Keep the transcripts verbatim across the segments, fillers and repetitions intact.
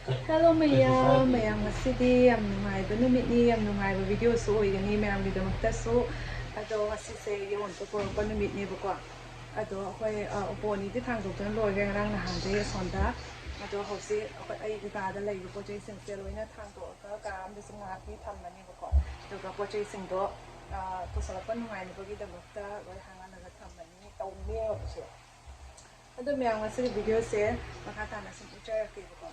Hello ꯃꯌꯥꯝ, ꯃꯌꯥꯝ ꯉꯁꯤꯗꯤ ꯌꯥꯝ ꯅꯨꯡꯉꯥꯏꯕ ꯅꯨꯃꯤꯠꯅꯤ, ꯌꯥꯝ ꯅꯨꯡꯉꯥꯏꯕ ꯚꯤꯗꯤꯑꯣꯁꯨ ꯑꯣꯏꯒꯅꯤ ꯃꯌꯥꯝꯒꯤꯗꯃꯛꯇꯁꯨ꯫ ꯑꯗꯣ ꯉꯁꯤꯁꯦ ꯌꯣꯟꯕ ꯄꯨꯔꯛꯄ ꯅꯨꯃꯤꯠꯅꯦꯕꯀꯣ꯫ ꯑꯗꯣ ꯑꯩꯈꯣꯏ, ꯑ, ꯎꯄꯨ ꯑꯅꯤꯗꯤ ꯊꯥꯡꯗꯣꯛꯇꯨꯅ ꯂꯣꯏꯈ꯭ꯔꯦ ꯉꯔꯥꯡ ꯅꯍꯥꯟꯗꯒꯤ ꯑꯁꯣꯝꯗ꯫ ꯑꯗꯣ ꯍꯧꯖꯤꯛ ꯑꯩꯈꯣꯏ ꯑꯩꯒꯤ ꯀꯥꯗ ꯂꯩꯕ ꯄꯣꯠ ꯆꯩꯁꯤꯡꯁꯦ ꯂꯣꯏꯅ ꯊꯥꯡꯗꯣꯛꯑꯒ ꯀꯥ ꯑꯃꯗꯁꯨ ꯉꯥꯏꯍꯥꯛꯇꯤ ꯊꯝꯃꯅꯦꯕꯀꯣ꯫ ꯑꯗꯨꯒ ꯄꯣꯠ ꯆꯩꯁꯤꯡꯗꯣ, ꯑ, ꯄꯨꯁꯜꯂꯛꯄ ꯅꯨꯡꯉꯥꯏꯅꯕꯒꯤꯗꯃꯛꯇ ꯂꯣꯏ ꯍꯥꯡꯍꯜꯂꯒ ꯊꯝꯃꯅꯤ꯫ ꯇꯧꯅꯦꯕꯁꯦ꯫ ꯑꯗꯣ ꯃꯌꯥꯝ ꯉꯁꯤꯒꯤ ꯚꯤꯗꯤꯑꯣꯁꯦ ꯃꯈꯥ ꯇꯥꯅ ꯁꯨꯝ ꯎꯠꯆꯔꯛꯀꯦꯕꯀꯣ꯫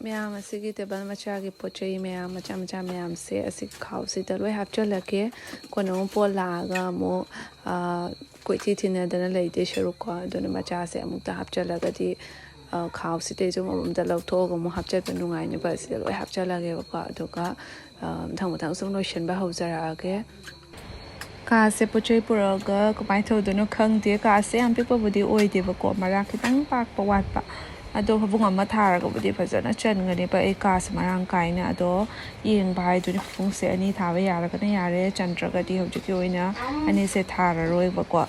ꯃꯌꯥꯝ ꯑꯁꯤꯒꯤ ꯇꯦꯕꯜ ꯃꯆꯥꯒꯤ ꯄꯣꯠ ꯆꯩ ꯃꯌꯥꯝ ꯃꯆꯥ ꯃꯆꯥ ꯃꯌꯥꯝꯁꯦ ꯑꯁꯤ ꯈꯥꯎꯁꯤꯗ ꯂꯣꯏ ꯍꯥꯞꯆꯤꯜꯂꯒꯦ꯫ ꯀꯣꯟꯅ ꯑꯃꯨꯛ ꯄꯣꯠ ꯂꯥꯛꯑꯒ ꯑꯃꯨꯛ, ꯑ, ꯀꯣꯏꯊꯤ ꯊꯤꯅꯗꯅ ꯂꯩꯗꯣꯏ ꯁꯔꯨꯛꯀꯣ꯫ ꯑꯗꯨꯅ ꯃꯆꯥꯁꯦ ꯑꯃꯨꯛꯇ ꯍꯥꯞꯆꯤꯜꯂꯒꯗꯤ, ꯑ, ꯈꯥꯎꯁꯤꯗꯩꯁꯨ ꯑꯃꯃꯝꯗ ꯂꯧꯊꯣꯛꯑꯒ ꯑꯃꯨꯛ ꯍꯥꯞꯆꯤꯟꯕ ꯅꯨꯡꯉꯥꯏꯅꯕ ꯑꯁꯤꯗ ꯂꯣꯏ ꯍꯥꯞꯆꯤꯜꯂꯒꯦꯕꯀꯣ꯫ ꯑꯗꯨꯒ, ꯑ, ꯃꯊꯪ ꯃꯊꯪ ꯁꯨꯝ ꯂꯣꯏꯁꯤꯟꯕ ꯍꯧꯖꯔꯛꯑꯒꯦ꯫ ꯀꯥꯁꯦ ꯄꯣꯠ ꯆꯩ ꯄꯨꯔꯛꯑꯒ ꯀꯃꯥꯏꯅ ꯇꯧꯗꯣꯏꯅꯣ ꯈꯪꯗꯦ꯫ ꯀꯥꯁꯦ ꯌꯥꯝ ꯄꯤꯛꯄꯕꯨꯗꯤ ꯑꯣꯏꯗꯦꯕꯀꯣ, ꯃꯔꯥ ꯈꯤꯇꯪ ꯄꯥꯛꯄ ꯋꯥꯠꯄ꯫ ꯑꯗꯣ ꯐꯃꯨꯡ ꯑꯃ ꯊꯥꯔꯒꯕꯨꯗꯤ ꯐꯖꯅ ꯆꯟꯒꯅꯦꯕ ꯑꯩ ꯀꯥꯁꯦ ꯃꯔꯥꯡ ꯀꯥꯏꯅ꯫ ꯑꯗꯣ ꯌꯦꯡꯕ ꯍꯥꯏꯗꯨꯅꯤ, ꯐꯃꯨꯡꯁꯦ ꯑꯅꯤ ꯊꯥꯕ ꯌꯥꯔꯒꯅ ꯌꯥꯔꯦ, ꯆꯟꯗ꯭ꯔꯒꯗꯤ ꯍꯧꯖꯤꯛꯀꯤ ꯑꯣꯏꯅ ꯑꯅꯤꯁꯦ ꯊꯥꯔꯔꯣꯏꯕꯀꯣ꯫ ꯑ,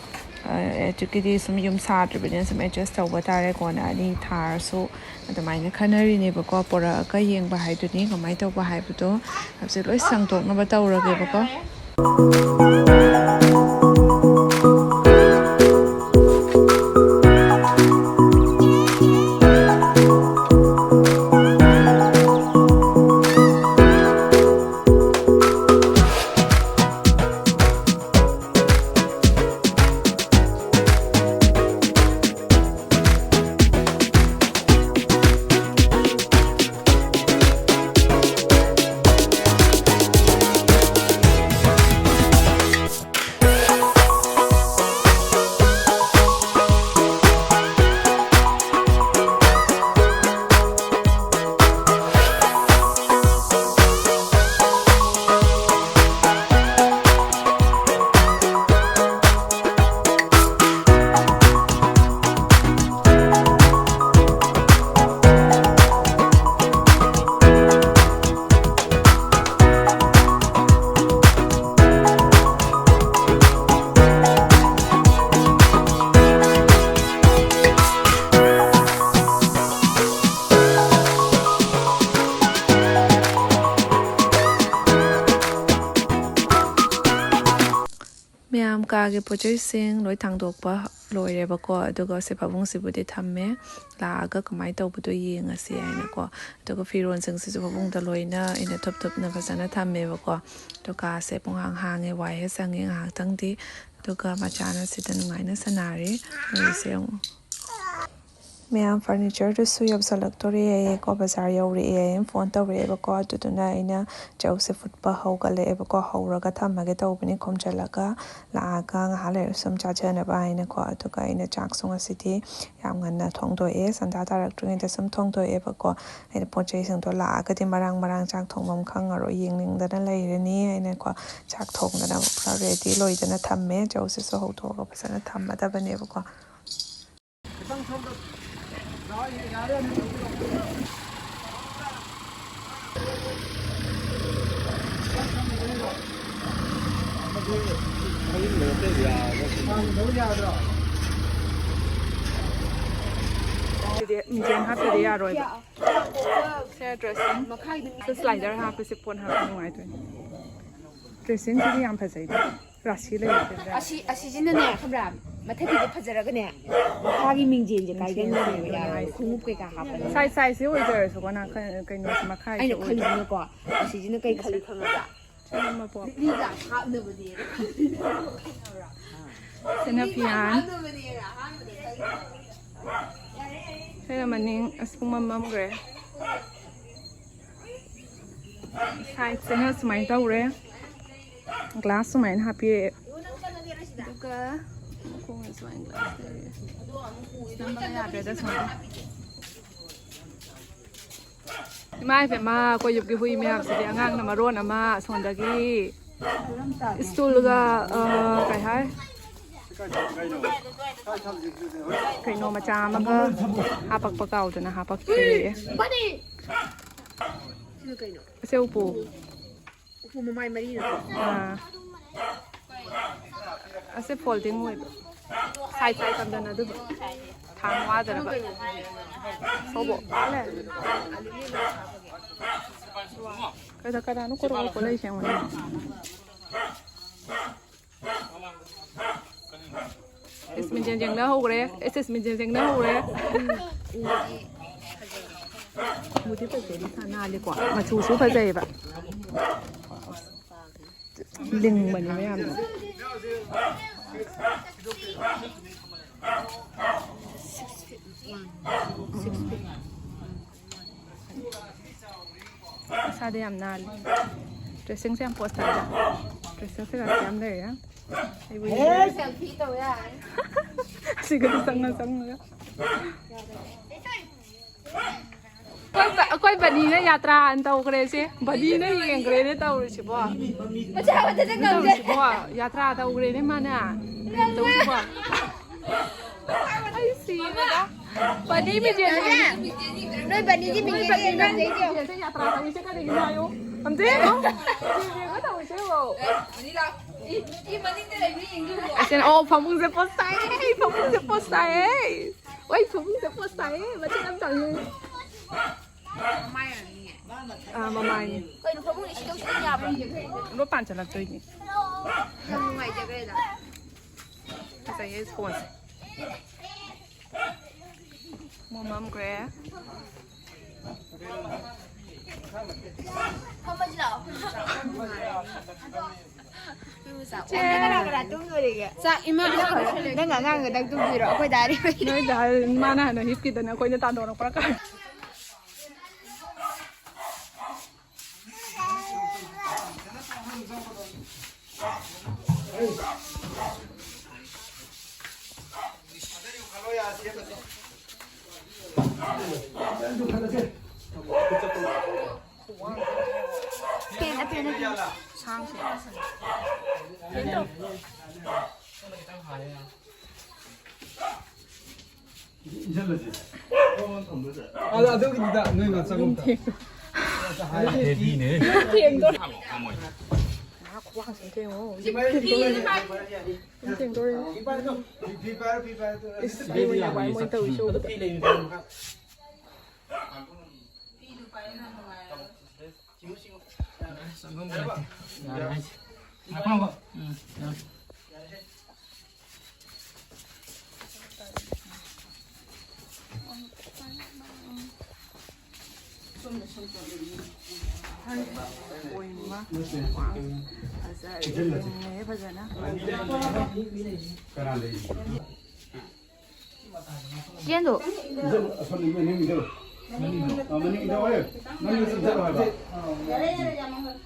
ꯍꯧꯖꯤꯛꯀꯤꯗꯤ ꯁꯨꯝ ꯌꯨꯝ ꯁꯥꯗ꯭ꯔꯤꯕꯅꯤꯅ ꯁꯨꯝ ꯑꯦꯗꯖꯁ ꯇꯧꯕ ꯇꯥꯔꯦ, ꯀꯣꯟꯅ ꯑꯅꯤ ꯊꯥꯔꯁꯨ꯫ ꯑꯗꯨꯃꯥꯏꯅ ꯈꯟꯅꯔꯤꯅꯦꯕꯀꯣ꯫ ꯄꯣꯔꯛꯑꯒ ꯌꯦꯡꯕ ꯍꯥꯏꯗꯨꯅꯤ ꯀꯃꯥꯏꯅ ꯇꯧꯕ ꯍꯥꯏꯕꯗꯣ꯫ ꯍꯧꯖꯤꯛ ꯂꯣꯏ ꯁꯦꯡꯗꯣꯛꯅꯕ ꯇꯧꯔꯒꯦꯕꯀꯣ꯫ ꯌꯥꯝ ꯀꯥꯒꯤ ꯄꯣꯠ ꯆꯩꯁꯤꯡ ꯂꯣꯏ ꯊꯥꯡꯗꯣꯛꯄ ꯂꯣꯏꯔꯦꯕꯀꯣ꯫ ꯑꯗꯨꯒ ꯁꯤ ꯐꯃꯨꯡꯁꯤꯕꯨꯗꯤ ꯊꯝꯃꯦ, ꯂꯥꯛꯑꯒ ꯀꯃꯥꯏꯅ ꯇꯧꯕꯗꯣ ꯌꯦꯡꯉꯁꯤ ꯍꯥꯏꯅꯀꯣ꯫ ꯑꯗꯨꯒ ꯐꯤꯔꯣꯜꯁꯤꯡꯁꯤꯁꯨ ꯐꯃꯨꯡꯗ ꯂꯣꯏꯅ ꯑꯩꯅ ꯊꯨꯞ ꯊꯨꯞꯅ ꯐꯖꯅ ꯊꯝꯃꯦꯕꯀꯣ꯫ ꯑꯗꯣ ꯀꯥꯁꯦ ꯄꯨꯡꯍꯥꯡ ꯍꯥꯡꯉꯦ, ꯋꯥꯏ ꯍꯦꯛ ꯁꯪꯉꯦ ꯉꯥꯏꯍꯥꯛꯇꯪꯗꯤ꯫ ꯑꯗꯨꯒ ꯃꯆꯥꯅ ꯁꯤꯗ ꯅꯨꯡꯉꯥꯏꯅ ꯁꯥꯟꯅꯔꯤ꯫ ꯃꯣꯏꯁꯦ ꯑꯃꯨꯛ ꯃꯌꯥꯝ ꯐꯔꯅꯤꯆꯔꯗꯨꯁꯨ ꯌꯧꯁꯜꯂꯛꯇꯣꯔꯦ ꯍꯥꯏꯌꯦꯀꯣ, ꯕꯖꯥꯔ ꯌꯧꯔꯛꯑꯦ ꯍꯥꯏꯅ ꯐꯣꯟ ꯇꯧꯔꯛꯑꯦꯕꯀꯣ꯫ ꯑꯗꯨꯗꯨꯅ ꯑꯩꯅ ꯆꯧꯁꯦ ꯐꯨꯠꯄ ꯍꯧꯒꯠꯂꯛꯑꯦꯕꯀꯣ꯫ ꯍꯧꯔꯒ ꯊꯝꯃꯒꯦ ꯇꯧꯕꯅꯤ ꯈꯣꯝꯖꯤꯜꯂꯒ꯫ ꯂꯥꯛꯑꯒ ꯉꯥꯏꯍꯥꯛ ꯂꯩꯔꯒ ꯁꯨꯝ ꯆꯥꯖꯅꯕ ꯍꯥꯏꯅꯀꯣ꯫ ꯑꯗꯨꯒ ꯑꯩꯅ ꯆꯥꯛꯁꯨ ꯉꯁꯤꯗꯤ ꯌꯥꯝ ꯉꯟꯅ ꯊꯣꯡꯗꯣꯛꯑꯦ, ꯁꯟꯗꯥ ꯇꯥꯔꯛꯇ꯭ꯔꯤꯉꯩꯗ ꯁꯨꯝ ꯊꯣꯡꯗꯣꯛꯑꯦꯕꯀꯣ꯫ ꯑꯩꯅ ꯄꯣꯠ ꯆꯩꯁꯤꯡꯗꯣ ꯂꯥꯛꯑꯒꯗꯤ ꯃꯔꯥꯡ ꯃꯔꯥꯡ ꯆꯥꯛ ꯊꯣꯡꯐꯝ ꯈꯪꯉꯔꯣꯏ, ꯌꯦꯡꯅꯤꯡꯗꯅ ꯂꯩꯔꯅꯤ ꯍꯥꯏꯅꯀꯣ꯫ ꯆꯥꯛ ꯊꯣꯡꯗꯅ ꯄꯨꯔꯥ ꯔꯦꯗꯤ ꯂꯣꯏꯗꯅ ꯊꯝꯃꯦ꯫ ꯆꯧꯁꯤꯁꯨ ꯍꯧꯗꯣꯛꯑꯒ ꯐꯖꯅ ꯊꯝꯃꯗꯕꯅꯦꯕꯀꯣ꯫ ꯁꯤꯗꯤ ꯃꯤꯡꯁꯦꯜ ꯍꯥꯞꯇꯗꯤ ꯌꯥꯔꯣꯏꯕ꯫ ꯁꯦ ꯗ꯭ꯔꯦꯁꯤꯡ꯫ ꯁꯤ ꯁ꯭ꯂꯥꯏꯗꯔ ꯍꯥꯞꯄꯁꯦ ꯄꯣꯠ ꯍꯥꯞꯄ ꯅꯨꯡꯉꯥꯏꯗꯣꯏꯅꯤ꯫ ꯗ꯭ꯔꯦꯁꯤꯡꯁꯤꯗꯤ ꯌꯥꯝ ꯐꯖꯩꯗ꯫ ꯔꯥꯁꯤ ꯂꯩꯕꯁꯤꯗ꯫ ꯑꯁꯤ, ꯑꯁꯤꯁꯤꯅꯅꯦ, ꯈꯪꯕ꯭ꯔꯥ? ꯃꯊꯛꯀꯤꯁꯦ ꯐꯖꯔꯒꯅꯦ, ꯃꯈꯥꯒꯤ ꯃꯤꯡꯖꯦꯜꯁꯦ ꯀꯥꯏꯒꯟꯕꯅꯦꯕ, ꯌꯥꯔꯣꯏ꯫ ꯈꯣꯡꯎꯞ ꯀꯩꯀꯥ ꯍꯥꯞꯄꯅꯤ꯫ ꯁꯥꯏꯖ, ꯁꯥꯏꯖꯁꯦ ꯑꯣꯏꯖꯔꯁꯨꯀꯣ, ꯅꯪ ꯀ-, ꯀꯩꯅꯣꯁꯦ ꯃꯈꯥꯏꯁꯦ ꯑꯩꯅ ꯑꯣꯏꯗꯣꯏꯅꯦ꯫ ꯈꯜꯂꯤꯁꯤꯅꯀꯣ, ꯑꯁꯤꯁꯤꯅ ꯀꯩ ꯈꯜꯂꯤ ꯈꯪꯉꯕ꯭ꯔꯥ? ꯁꯤꯅ ꯃꯄꯣꯛ꯫ ꯂꯤꯛꯂꯤꯒ ꯍꯥꯞꯅꯕꯅꯦꯅ ꯈꯜꯂꯤ꯫ ꯁꯤꯅ ꯂꯤꯛꯂꯤꯒ ꯐꯤꯌꯥꯟ꯫ ꯍꯥꯞꯅꯕꯅꯦꯅ ꯑꯍꯥꯟꯕꯗ ꯈꯜꯂꯤ꯫ ꯁꯤꯅ ꯃꯅꯤꯡ꯫ ꯑꯁ, ꯄꯨꯡꯃꯝ ꯃꯝꯈ꯭ꯔꯦ꯫ ꯁꯥꯏꯠꯁꯤꯅ ꯁꯨꯃꯥꯏꯅ ꯇꯧꯔꯦ꯫ ꯒ꯭ꯂꯥꯁ ꯁꯨꯃꯥꯏꯅ ꯍꯥꯞꯄꯤꯔꯛꯑꯦ꯫ ꯑꯗꯨꯒ ꯃꯈꯣꯡꯅ ꯁꯨꯃꯥꯏꯅ ꯒ꯭ꯂꯥꯁ ꯂꯩꯔꯦ꯫ ꯅꯝꯕꯒ ꯌꯥꯗ꯭ꯔꯦꯗ ꯁꯨꯃꯥꯏꯅ꯫ ꯏꯃꯥ ꯏꯕꯦꯝꯃ, ꯑꯩꯈꯣꯏ ꯌꯨꯝꯒꯤ ꯍꯨꯏ ꯃꯌꯥꯝꯁꯤꯗꯤ, ꯑꯉꯥꯡꯅ ꯃꯔꯣꯟ ꯑꯃ ꯑꯁꯣꯝꯗꯒꯤ ꯁ꯭ꯇꯨꯜꯒ, ꯑ, ꯀꯩ ꯍꯥꯏ? ꯀꯩꯅꯣ ꯃꯆꯥ ꯑꯃꯒ ꯍꯥꯄꯛꯄ ꯀꯥꯎꯗꯅ ꯍꯥꯄꯛꯇ꯭ꯔꯦ꯫ ꯁꯤꯅ ꯀꯩꯅꯣ? ꯑꯁꯦ ꯎꯄꯨ꯫ ꯎꯄꯨ ꯃꯃꯥꯏ ꯃꯔꯤꯅ꯫ ꯑꯥ꯫ ꯑꯁꯦ folding ꯑꯣꯏꯕ꯫ Side side ꯇꯝꯗꯅ ꯑꯗꯨꯗꯣ꯫ ꯊꯥꯡ ꯋꯥꯗꯅꯕ꯫ ꯁꯣꯕꯣ꯫ ꯑꯥ ꯂꯩ꯫ ꯀꯩꯗ ꯀꯅꯥꯅꯣ ꯀꯣꯔꯣ ꯀꯣꯔꯣ ꯂꯩꯁꯦ ꯑꯩꯉꯣꯟꯗ? ꯑꯦꯁ, ꯃꯤꯡꯁꯦꯜ ꯌꯦꯡꯅ ꯍꯧꯈ꯭ꯔꯦ꯫ ꯑꯦꯁ, ꯑꯦꯁ, ꯃꯤꯡꯁꯦꯜ ꯌꯦꯡꯅ ꯍꯧꯈ꯭ꯔꯦ꯫ ꯎꯗꯤ ꯐꯖꯩ, ꯏꯁꯥ ꯅꯥꯜꯂꯤꯀꯣ꯫ ꯃꯆꯨꯁꯨ ꯐꯖꯩꯌꯦꯕ꯫ ꯂꯤꯡꯕꯅꯤ ꯃꯌꯥꯝꯅ꯫ ꯃꯁꯥꯗ ꯌꯥꯝ ꯅꯥꯜꯂꯤ꯫ ꯗ꯭ꯔꯦꯁꯤꯡꯁꯦ ꯌꯥꯝ ꯄꯣꯁ ꯇꯥꯏꯗ꯫ ꯗ꯭ꯔꯦꯁꯤꯡꯁꯦ ꯌꯥꯝ ꯂꯩꯔꯦ꯫ ꯑꯩꯕꯨ ꯌꯦꯡꯉꯣ꯫ ꯁꯦꯜꯐꯤ ꯇꯧ ꯌꯥꯔꯦ꯫ ꯑꯁꯤꯒꯗꯤ ꯆꯪꯉ ꯆꯪꯉꯒ꯫ ꯑꯩꯈꯣꯏ ꯕ-, ꯑꯩꯈꯣꯏ ꯕꯅꯤꯅ ꯌꯥꯇ꯭ꯔꯥ ꯍꯥꯟꯅ ꯇꯧꯈ꯭ꯔꯦꯁꯦ꯫ ꯕꯅꯤꯅ ꯌꯦꯡꯈ꯭ꯔꯦꯅꯦ ꯇꯧꯔꯤꯁꯤꯕꯣ꯫ ꯃꯆꯥ ꯃꯆꯥ ꯆꯪ ꯉꯝꯗꯦ꯫ ꯇꯧꯔꯤꯁꯤꯕꯣ꯫ ꯌꯥꯇ꯭ꯔꯥ ꯇꯧꯈ꯭ꯔꯦꯅꯦ ꯃꯥꯅ꯫ ꯇꯧꯔꯤꯁꯤꯕꯣ꯫ ꯑꯩ ꯁꯤꯔꯦꯗ꯫ ꯕꯅꯤ ꯃꯤꯡꯁꯦꯜ ꯌꯦꯡ-, ꯅꯣꯏ ꯕꯅꯤꯒꯤ ꯃꯤꯡꯁꯦꯜ ꯌꯦꯡ ꯉꯝꯗꯦ ꯑꯩꯗꯤ꯫ ꯌꯥꯇ꯭ꯔꯥ ꯇꯧꯔꯤꯁꯦ ꯀꯔꯤꯒꯤꯅꯣ ꯍꯥꯏꯌꯣ꯫ ꯑꯝꯇ ꯌꯦꯡꯉꯣ꯫ ꯌꯦꯡꯉꯣ ꯇꯧꯔꯤꯁꯦ ꯌꯦꯡꯉꯣ꯫ ꯑꯁꯤꯅ, ꯑꯣ, ꯐꯃꯨꯡꯁꯦ ꯄꯣꯁ ꯇꯥꯏꯌꯦ, ꯐꯃꯨꯡꯁꯦ ꯄꯣꯁ ꯇꯥꯏꯌꯦ꯫ ꯋꯥꯏ, ꯐꯃꯨꯡꯁꯦ ꯄꯣꯁ ꯇꯥꯏꯌꯦ, ꯃꯆꯦꯠ ꯑꯃ ꯇꯪꯉꯦ꯫ ꯑꯥ, ꯃꯃꯥꯏꯅꯦ꯫ ꯀꯩꯅꯣ, ꯐꯃꯨꯡ ꯏꯁꯤꯡ ꯇꯧꯁꯤꯟ ꯌꯥꯕ꯭ꯔꯣ? ꯂꯣꯏ ꯄꯥꯟꯁꯤꯜꯂꯛꯇꯣꯏꯅꯦ꯫ ꯌꯥꯝ ꯅꯨꯡꯉꯥꯏꯖꯈ꯭ꯔꯦꯗ꯫ ꯐꯖꯩꯌꯦ ꯁ꯭ꯄꯣꯟꯁꯦ꯫ ꯃꯝꯈ꯭ꯔꯦ꯫ ꯐꯝꯃꯁꯤ ꯂꯥꯛꯑꯣ꯫ ꯆꯦ꯫ ꯀꯅꯥ ꯀꯅꯥ ꯇꯨꯝꯗꯣꯔꯤꯒꯦ? ꯆꯥꯛ ꯏꯃꯥ꯫ ꯅꯪ ꯑꯉꯥꯡꯒꯗꯪ ꯇꯨꯝꯗꯣꯏꯔꯣ? ꯑꯩꯈꯣꯏ ꯗꯥꯗꯤ ꯅꯣꯏ ꯗꯥ, ꯃꯥꯅ ꯍꯥꯟꯅ ꯍꯤꯞꯈꯤꯗꯅ ꯑꯩꯈꯣꯏꯅ ꯇꯥꯟꯊꯣꯔꯛꯄ꯭ꯔꯥ ꯀꯥꯏ꯫ ꯄꯦꯟꯅ, ꯄꯦꯟꯅ, ꯄꯦꯟꯅ꯫ ꯁꯥꯡꯁꯦ꯫ ꯑꯗꯨ, ꯑꯗꯨꯒꯤꯅꯤꯗ ꯅꯣꯏ ꯉꯥꯛꯆꯪ ꯑꯝꯇ꯫ ꯍꯦꯚꯤꯅꯦ꯫ ꯊꯦꯡꯗꯣꯔꯦ꯫ ꯉꯥꯏꯍꯥꯛ ꯈꯨꯋꯥꯡꯁꯤꯃ ꯊꯦꯡꯉꯣ꯫ ꯊꯦꯡꯗꯣꯔꯦ꯫ ꯐꯤ ꯄꯥꯏꯔꯣ, ꯐꯤ ꯄꯥꯏꯔꯣ꯫ ꯏꯁ, ꯃꯣꯏ ꯇꯧꯔꯤꯁꯦ ꯎꯕꯗ꯫ ꯁꯣꯝꯗ ꯁꯨꯝ ꯆꯠꯂꯨꯅꯦ꯫ ꯑꯣꯏꯃ꯫ ꯐꯖꯔꯦ꯫ ꯐꯖꯅ꯫ ꯆꯦꯟꯗꯣ꯫ ꯌꯥꯔꯦ, ꯌꯥꯔꯦ, ꯌꯥꯝ ꯃꯥꯡꯍꯜꯂꯦ꯫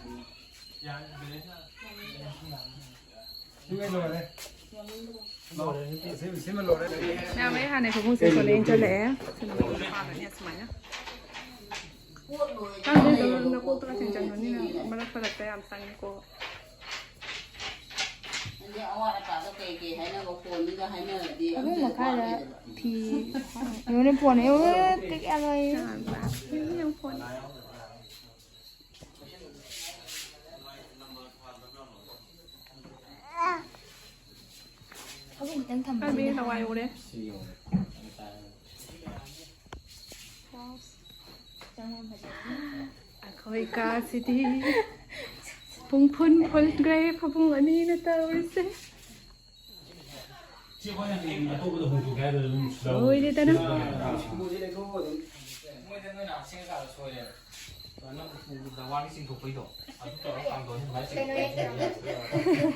ꯃꯌꯥꯝ ꯑꯩ ꯍꯥꯟꯅꯩ ꯐꯃꯨꯡꯁꯦ ꯁꯣꯂꯦ ꯏꯟꯁꯤꯜꯂꯛꯑꯦ꯫ ꯁꯤꯅ ꯃꯊꯛꯇ ꯄꯥꯒꯅꯤ ꯑꯁꯨꯃꯥꯏꯅ꯫ ꯈꯪꯗꯦ, ꯑꯗꯨꯝ ꯅꯀꯣꯛꯇꯒ ꯊꯤꯟꯖꯟꯕꯅꯤꯅ ꯃꯔꯛ ꯃꯔꯛꯇ ꯌꯥꯝ ꯆꯪꯉꯤꯀꯣ꯫ ꯑꯗꯩ ꯑꯋꯥꯠ ꯑꯄꯥꯗꯣ ꯀꯩ ꯀꯩ ꯍꯥꯏꯅꯕ ꯐꯣꯟꯗꯨꯗ ꯍꯥꯏꯅꯔꯗꯤ ꯑꯃꯨꯛ ꯃꯈꯥꯗ ꯋꯥꯠꯂꯣꯏꯗꯕ꯫ ꯐꯤ ꯌꯦꯡꯉꯨꯅꯦ, ꯐꯣꯟ ꯌꯦꯡꯉꯨꯅꯦ, ꯀꯌꯥ ꯂꯩ? ꯌꯦꯡꯉꯨ ꯐꯣꯟ꯫ ꯐꯃꯨꯡ ꯈꯤꯇꯪ ꯊꯝꯕ ꯍꯋꯥꯏ ꯎꯔꯦ꯫ ꯑꯩꯈꯣꯏ ꯀꯥꯁꯤꯗꯤ ꯄꯨꯡ ꯐꯨꯟ ꯐꯨꯟꯈ꯭ꯔꯦ, ꯐꯃꯨꯡ ꯑꯅꯤꯅ ꯇꯧꯔꯤꯁꯦ꯫ ꯁꯤ ꯑꯩꯈꯣꯏꯅ ꯍꯌꯦꯡ ꯑꯇꯣꯞꯄꯗ ꯍꯣꯡꯗꯣꯛꯀꯦ ꯍꯥꯏꯕꯗ ꯑꯗꯨꯝ ꯁꯤꯗ ꯂꯣꯏꯔꯦꯗꯅ꯫ ꯃꯣꯏꯗ ꯅꯣꯏꯅ ꯁꯦꯝ ꯁꯥꯕ ꯁꯣꯏꯔꯦꯕ꯫ ꯅꯪ ꯎꯄꯨꯗ ꯋꯥꯒꯤ ꯆꯤꯡꯊꯣꯛꯄꯩꯗꯣ, ꯑꯗꯨ ꯇꯧꯔ ꯀꯥꯡꯊꯣꯟ ꯑꯗꯨꯃꯥꯏꯅ ꯆꯤꯡꯊꯣꯛꯄ꯫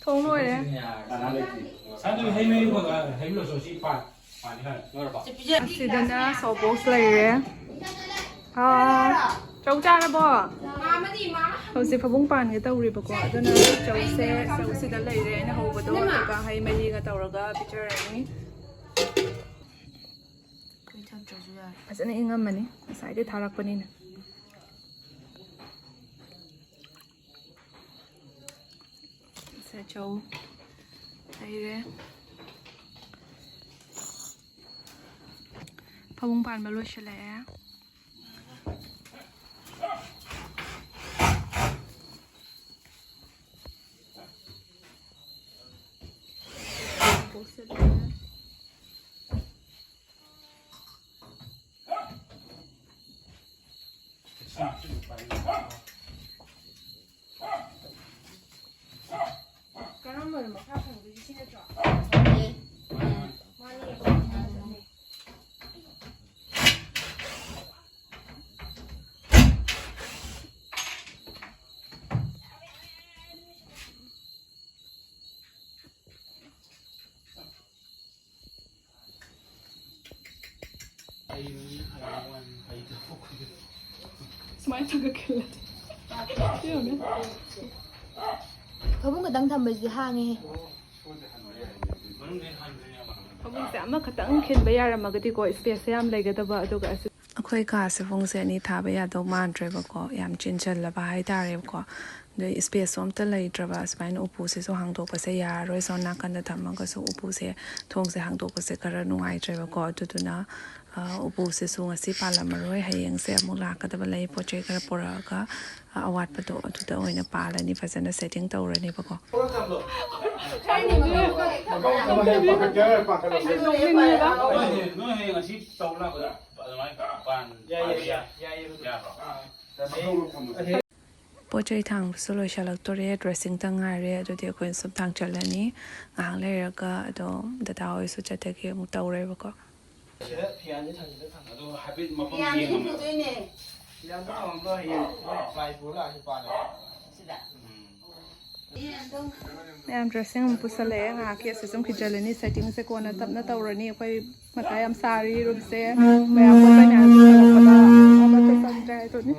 ꯊꯣꯡ ꯂꯣꯏꯔꯦ꯫ ꯁꯥꯟꯗꯨ ꯍꯩ ꯃꯍꯤ ꯈꯔ ꯈꯔ ꯍꯩꯕꯤꯔꯣ, ꯁꯤ ꯄꯥꯟ, ꯄꯥꯟꯗꯤ ꯈꯔ ꯂꯣꯏꯔꯕꯣ? ꯑꯁꯤꯗꯅ soft box ꯂꯩꯔꯦ꯫ ꯑꯥ, ꯆꯧ ꯆꯥꯔꯕꯣ? ꯍꯧꯖꯤꯛ ꯐꯃꯨꯡ ꯄꯥꯟꯒꯦ ꯇꯧꯔꯤꯕꯀꯣ, ꯑꯗꯨꯅ ꯆꯧꯁꯦ, ꯆꯧꯁꯤꯗ ꯂꯩꯔꯦ ꯑꯩꯅ ꯍꯧꯕꯗꯣ, ꯑꯗꯨꯒ ꯍꯩ ꯃꯍꯤꯒ ꯇꯧꯔꯒ ꯄꯤꯖꯔꯅꯤ꯫ ꯐꯖꯅ ꯏꯪꯉꯝꯃꯅꯤ, ꯉꯁꯥꯏꯗꯩ ꯊꯥꯔꯛꯄꯅꯤꯅ꯫ ꯁꯦ, ꯆꯧ ꯂꯩꯔꯦ꯫ ꯐꯃꯨꯡ ꯄꯥꯟꯕ ꯂꯣꯏꯁꯤꯜꯂꯛꯑꯦ꯫ ꯀꯔꯝꯕꯅꯣ ꯃꯈꯥ ꯊꯪꯕꯒꯤ, ꯁꯤ ꯅꯠꯇ꯭ꯔꯣ? ꯃꯥꯅꯦ꯫ ꯃꯥꯅꯦ꯫ ꯁꯨꯃꯥꯏꯅ ꯇꯧꯔꯒ ꯈꯤꯜꯂꯗꯤ꯫ ꯐꯃꯨꯡ ꯈꯛꯇꯪ ꯊꯝꯕꯁꯤꯗꯤ ꯍꯥꯡꯉꯦꯍꯦ꯫ ꯐꯃꯨꯡꯁꯦ ꯑꯃꯈꯛꯇꯪ ꯈꯤꯟꯕ ꯌꯥꯔꯝꯃꯒꯗꯤꯀꯣ, ꯏꯁꯄꯦꯁꯁꯦ ꯌꯥꯝ ꯂꯩꯒꯗꯕ꯫ ꯑꯗꯨꯒ ꯑꯁꯤ ꯑꯩꯈꯣꯏ ꯀꯥꯁꯦ ꯐꯃꯨꯡꯁꯦ ꯑꯅꯤ ꯊꯥꯕ ꯌꯥꯗꯧ ꯃꯥꯟꯗ꯭ꯔꯦꯕꯀꯣ, ꯌꯥꯝ ꯆꯤꯟꯁꯤꯜꯂꯕ ꯍꯥꯏꯇꯥꯔꯦꯕꯀꯣ꯫ ꯑꯗꯩ ꯏꯁꯄꯦꯁꯁꯨ ꯑꯝꯇ ꯂꯩꯇ꯭ꯔꯕ, ꯁꯨꯃꯥꯏꯅ ꯎꯄꯨꯁꯤꯁꯨ ꯍꯥꯡꯗꯣꯛꯄꯁꯦ ꯌꯥꯔꯔꯣꯏ꯫ ꯁꯣꯝ ꯅꯥꯀꯟꯗ ꯊꯝꯃꯒꯁꯨ ꯎꯄꯨꯁꯦ, ꯊꯣꯡꯁꯦ ꯍꯥꯡꯗꯣꯛꯄꯁꯦ ꯈꯔ ꯅꯨꯡꯉꯥꯏꯇ꯭ꯔꯦꯕꯀꯣ꯫ ꯑꯗꯨꯗꯨꯅ ꯎꯄꯨꯁꯤꯁꯨ ꯉꯁꯤ ꯄꯥꯜꯂꯝꯃꯔꯣꯏ꯫ ꯍꯌꯦꯡꯁꯦ ꯑꯃꯨꯛ ꯂꯥꯛꯀꯗꯕ ꯂꯩ, ꯄꯣꯠ ꯆꯩ ꯈꯔ ꯄꯨꯔꯛꯑꯒ ꯑꯋꯥꯠꯄꯗꯣ ꯑꯗꯨꯗ ꯑꯣꯏꯅ ꯄꯥꯜꯂꯅꯤ, ꯐꯖꯅ ꯁꯦꯠꯇꯤꯡ ꯇꯧꯔꯅꯤꯕꯀꯣ꯫ ꯄꯣꯠ ꯆꯩ ꯊꯥꯡꯕꯁꯨ ꯂꯣꯏꯁꯤꯜꯂꯛꯇꯣꯔꯦ, ꯗ꯭ꯔꯦꯁꯤꯡꯇ ꯉꯥꯏꯔꯦ꯫ ꯑꯗꯨꯗꯤ ꯑꯩꯈꯣꯏ ꯁꯨꯝ ꯊꯥꯡꯆꯜꯂꯅꯤ꯫ ꯉꯥꯏꯍꯥꯛ ꯂꯩꯔꯒ ꯑꯗꯣ ꯗꯗꯥ ꯍꯣꯏꯁꯨ ꯆꯠꯇꯒꯤ ꯑꯃꯨꯛ ꯇꯧꯔꯦꯕꯀꯣ꯫ ꯃꯌꯥꯝ ꯗ꯭ꯔꯦꯁꯁꯤꯡ ꯑꯃꯨꯛ ꯄꯨꯁꯜꯂꯛꯑꯦ꯫ ꯉꯥꯏꯍꯥꯛꯀꯤ ꯑꯁꯤ ꯁꯨꯝ ꯈꯤꯖꯜꯂꯅꯤ꯫ ꯁꯦꯠꯇꯤꯡꯁꯦ ꯀꯣꯟꯅ ꯇꯞꯅ ꯇꯧꯔꯅꯤ꯫ ꯑꯩꯈꯣꯏ ꯃꯊꯥ ꯌꯥꯝ ꯁꯥꯔꯤ ꯔꯨꯝꯁꯦ꯫ ꯃꯌꯥꯝ ꯄꯣꯠ ꯆꯩ ꯃꯌꯥꯝ ꯄꯨꯁꯜꯂꯛꯄꯗ ꯑꯃꯠꯇ ꯆꯪꯗ꯭ꯔꯦ ꯍꯥꯏꯗꯨꯅꯤ꯫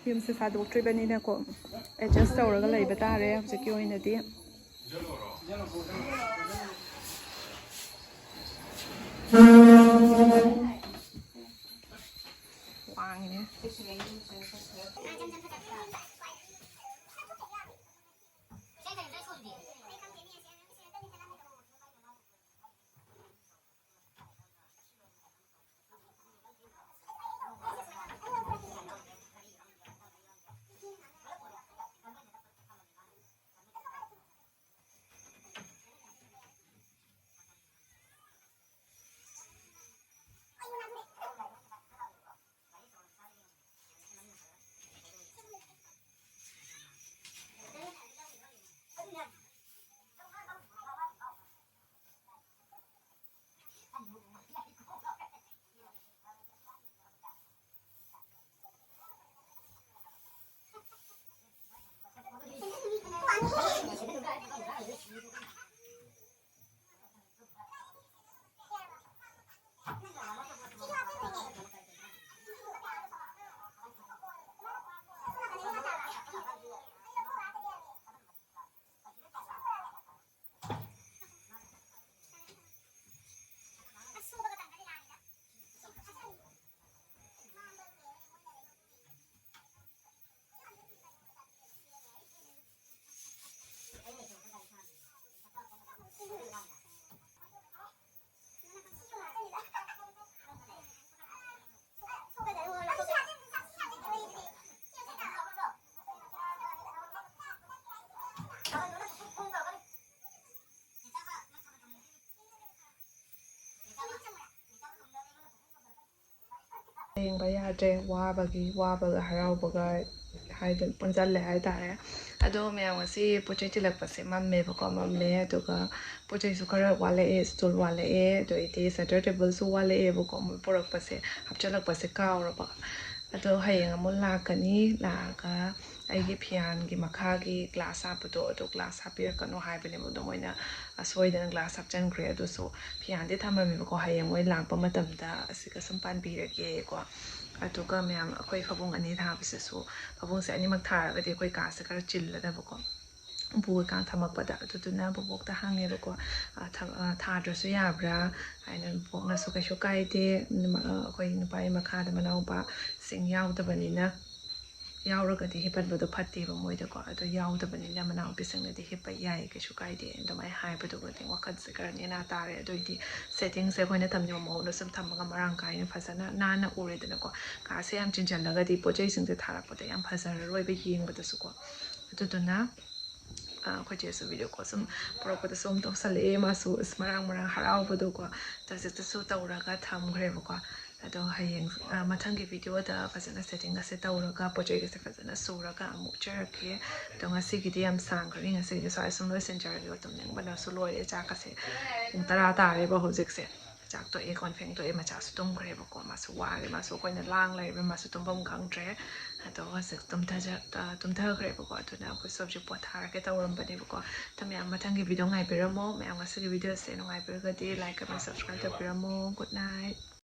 ꯌꯨꯝꯁꯦ ꯁꯥꯗꯣꯛꯇ꯭ꯔꯤꯕꯅꯤꯅꯀꯣ, ꯑꯦꯗꯖꯁ ꯇꯧꯔꯒ ꯂꯩꯕ ꯇꯥꯔꯦ ꯍꯧꯖꯤꯛꯀꯤ ꯑꯣꯏꯅꯗꯤ꯫ ꯋꯥꯡꯉꯦ꯫ ꯌꯦꯡꯕ ꯌꯥꯗ꯭ꯔꯦ꯫ ꯋꯥꯕꯒꯤ, ꯋꯥꯕꯒ ꯍꯔꯥꯎꯕꯒ ꯍꯥꯏꯗꯨꯅ ꯄꯨꯟꯁꯤꯜꯂꯦ ꯍꯥꯏꯇꯥꯔꯦ꯫ ꯑꯗꯣ ꯃꯌꯥꯝ, ꯉꯁꯤ ꯄꯣꯠ ꯆꯩ ꯊꯤꯜꯂꯛꯄꯁꯦ ꯃꯝꯃꯦꯕꯀꯣ, ꯃꯝꯃꯦ꯫ ꯑꯗꯨꯒ ꯄꯣꯠ ꯆꯩꯁꯨ ꯈꯔ ꯋꯥꯠꯂꯛꯑꯦ, ꯁ꯭ꯇꯨꯜ ꯋꯥꯠꯂꯛꯑꯦ, ꯑꯗꯩꯗꯤ ꯁꯦꯟꯇꯔ ꯇꯦꯕꯜꯁꯨ ꯋꯥꯠꯂꯛꯑꯦꯕꯀꯣ, ꯃꯣꯏ ꯄꯨꯔꯛꯄꯁꯦ ꯍꯥꯞꯆꯤꯜꯂꯛꯄꯁꯦ ꯀꯥꯎꯔꯕ꯫ ꯑꯗꯣ ꯍꯌꯦꯡ ꯑꯃꯨꯛ ꯂꯥꯛꯀꯅꯤ, ꯂꯥꯛꯑꯒ ꯑꯩꯒꯤ ꯐꯤꯌꯥꯟꯒꯤ ꯃꯈꯥꯒꯤ ꯒ꯭ꯂꯥꯁ ꯍꯥꯞꯄꯗꯣ, ꯑꯗꯣ ꯒ꯭ꯂꯥꯁ ꯍꯥꯞꯄꯤꯔꯛꯀꯅꯣ ꯍꯥꯏꯕꯅꯦꯕ꯫ ꯑꯗꯣ ꯃꯣꯏꯅ ꯁꯣꯏꯗꯅ ꯒ꯭ꯂꯥꯁ ꯍꯥꯞꯆꯤꯟꯈ꯭ꯔꯦ꯫ ꯑꯗꯨꯁꯨ ꯐꯤꯌꯥꯟꯗꯤ ꯊꯝꯃꯝꯃꯦꯕꯀꯣ, ꯍꯌꯦꯡ ꯃꯣꯏ ꯂꯥꯛꯄ ꯃꯇꯝꯗ ꯑꯁꯤꯒ ꯁꯨꯝ ꯄꯥꯟꯕꯤꯔꯒꯦꯀꯣ꯫ ꯑꯗꯨꯒ ꯃꯌꯥꯝ, ꯑꯩꯈꯣꯏ ꯐꯃꯨꯡ ꯑꯅꯤ ꯊꯥꯕꯁꯤꯁꯨ, ꯐꯃꯨꯡꯁꯦ ꯑꯅꯤꯃꯛ ꯊꯥꯔꯒꯗꯤ ꯑꯩꯈꯣꯏ ꯀꯥꯁꯦ ꯈꯔ ꯆꯤꯜꯂꯗꯕꯀꯣ꯫ ꯎꯄꯨ ꯀꯩꯀꯥ ꯊꯝꯃꯛꯄꯗ꯫ ꯑꯗꯨꯗꯨꯅ ꯕꯣꯕꯣꯛꯇ ꯍꯪꯉꯦꯕꯀꯣ, "ꯑ, ꯊꯝ-, ꯑ, ꯊꯥꯗ꯭ꯔꯁꯨ ꯌꯥꯕ꯭ꯔꯥ?" ꯍꯥꯏꯅ꯫ ꯕꯣꯕꯣꯛꯅꯁꯨ, "ꯀꯩꯁꯨ ꯀꯥꯏꯗꯦ, ꯅꯃ-, ꯑ, ꯑꯩꯈꯣꯏ ꯅꯨꯄꯥꯒꯤ ꯃꯈꯥꯗ ꯃꯅꯥꯎꯄꯥꯁꯤꯡ ꯌꯥꯎꯗꯕꯅꯤꯅ, ꯌꯥꯎꯔꯒꯗꯤ ꯍꯤꯞꯍꯟꯕꯗꯣ ꯐꯠꯇꯦꯕ ꯃꯣꯏꯗꯀꯣ, ꯑꯗꯣ ꯌꯥꯎꯗꯕꯅꯤꯅ ꯃꯅꯥꯎꯄꯤꯁꯤꯡꯅꯗꯤ ꯍꯤꯞꯄ ꯌꯥꯏ, ꯀꯩꯁꯨ ꯀꯥꯏꯗꯦ", ꯑꯗꯨꯃꯥꯏꯅ ꯍꯥꯏꯕꯗꯨꯒꯗꯤ ꯋꯥꯈꯜꯁꯦ ꯈꯔ ꯅꯦꯅꯥ ꯇꯥꯔꯦ꯫ ꯑꯗꯨꯑꯣꯏꯗꯤ ꯁꯦꯠꯇꯤꯡꯁꯦ ꯑꯩꯈꯣꯏꯅ ꯊꯝꯅꯤꯡꯕ ꯃꯑꯣꯡꯗ ꯁꯨꯝ ꯊꯝꯃꯒ ꯃꯔꯥꯡ ꯀꯥꯏꯅ ꯐꯖꯅ ꯅꯥꯟꯅ ꯎꯔꯦꯗꯅꯀꯣ꯫ ꯀꯥꯁꯦ ꯌꯥꯝ ꯆꯤꯟꯁꯤꯜꯂꯒꯗꯤ ꯄꯣꯠ ꯆꯩꯁꯤꯡꯁꯦ ꯊꯥꯔꯛꯄꯗ ꯌꯥꯝ ꯐꯖꯔꯔꯣꯏꯕ ꯌꯦꯡꯕꯗꯁꯨꯀꯣ꯫ ꯑꯗꯨꯗꯨꯅ ꯑ, ꯑꯩꯈꯣꯏ ꯆꯦꯁꯨ ꯚꯤꯗꯤꯑꯣ ꯀꯣꯜ ꯁꯨꯝ ꯄꯨꯔꯛꯄꯗ ꯁꯨꯝ ꯇꯧꯁꯜꯂꯛꯑꯦ꯫ ꯃꯥꯁꯨ ꯑꯁ ꯃꯔꯥꯡ ꯃꯔꯥꯡ ꯍꯔꯥꯎꯕꯗꯣꯀꯣ, ꯇꯖꯤꯠꯇꯁꯨ ꯇꯧꯔꯒ ꯊꯝꯈ꯭ꯔꯦꯕꯀꯣ꯫ ꯑꯗꯣ ꯍꯌꯦꯡ, ꯑ, ꯃꯊꯪꯒꯤ ꯚꯤꯗꯤꯑꯣꯗ ꯐꯖꯅ ꯁꯦꯠꯇꯤꯡꯒꯁꯦ ꯇꯧꯔꯒ, ꯄꯣꯠ ꯆꯩꯒꯁꯦ ꯐꯖꯅ ꯁꯨꯔꯒ ꯑꯃꯨꯛ ꯎꯠꯆꯔꯛꯀꯦ꯫ ꯑꯗꯣ ꯉꯁꯤꯒꯤꯗꯤ ꯌꯥꯝ ꯁꯥꯡꯈ꯭ꯔꯅꯤ, ꯉꯁꯤꯒꯤꯗꯤ ꯁ꯭ꯋꯥꯏ ꯁꯨꯝ ꯂꯣꯏꯁꯤꯟꯖꯔꯒꯦ꯫ ꯇꯨꯝꯅꯤꯡꯕꯅꯁꯨ ꯂꯣꯏꯔꯦ꯫ ꯆꯥꯛꯀꯁꯦ ꯄꯨꯡ ꯇꯔꯥ ꯇꯥꯔꯦꯕ ꯍꯧꯖꯤꯛꯁꯦ꯫ ꯆꯥꯛ ꯇꯣꯛꯑꯦ, ꯀꯣꯟ ꯐꯦꯡꯗꯣꯛꯑꯦ, ꯃꯆꯥꯁꯨ ꯇꯨꯝꯈ꯭ꯔꯦꯕꯀꯣ꯫ ꯃꯥꯁꯨ ꯋꯥꯔꯦ, ꯃꯥꯁꯨ ꯑꯩꯈꯣꯏꯅ ꯂꯥꯡ ꯂꯩꯔꯦ, ꯃꯥꯁꯨ ꯇꯨꯝꯐꯝ ꯈꯪꯗ꯭ꯔꯦ꯫ ꯑꯗꯣ ꯍꯧꯖꯤꯛ ꯇꯨꯝꯊꯖ-, ꯑ, ꯇꯨꯝꯊꯈ꯭ꯔꯦꯕꯀꯣ꯫ ꯑꯗꯨꯅ ꯑꯩꯈꯣꯏꯁꯨ ꯍꯧꯖꯤꯛ ꯄꯣꯊꯥꯔꯒꯦ ꯇꯧꯔꯝꯕꯅꯦꯕꯀꯣ꯫ ꯑꯗꯣ ꯃꯌꯥꯝ ꯃꯊꯪꯒꯤ ꯚꯤꯗꯤꯑꯣ ꯉꯥꯏꯕꯤꯔꯝꯃꯣ꯫ ꯃꯌꯥꯝ ꯉꯁꯤꯒꯤ ꯚꯤꯗꯤꯑꯣꯁꯦ ꯅꯨꯡꯉꯥꯏꯕꯤꯔꯒꯗꯤ like ꯑꯃ subscribe ꯇꯧꯕꯤꯔꯝꯃꯣ꯫ Good night꯫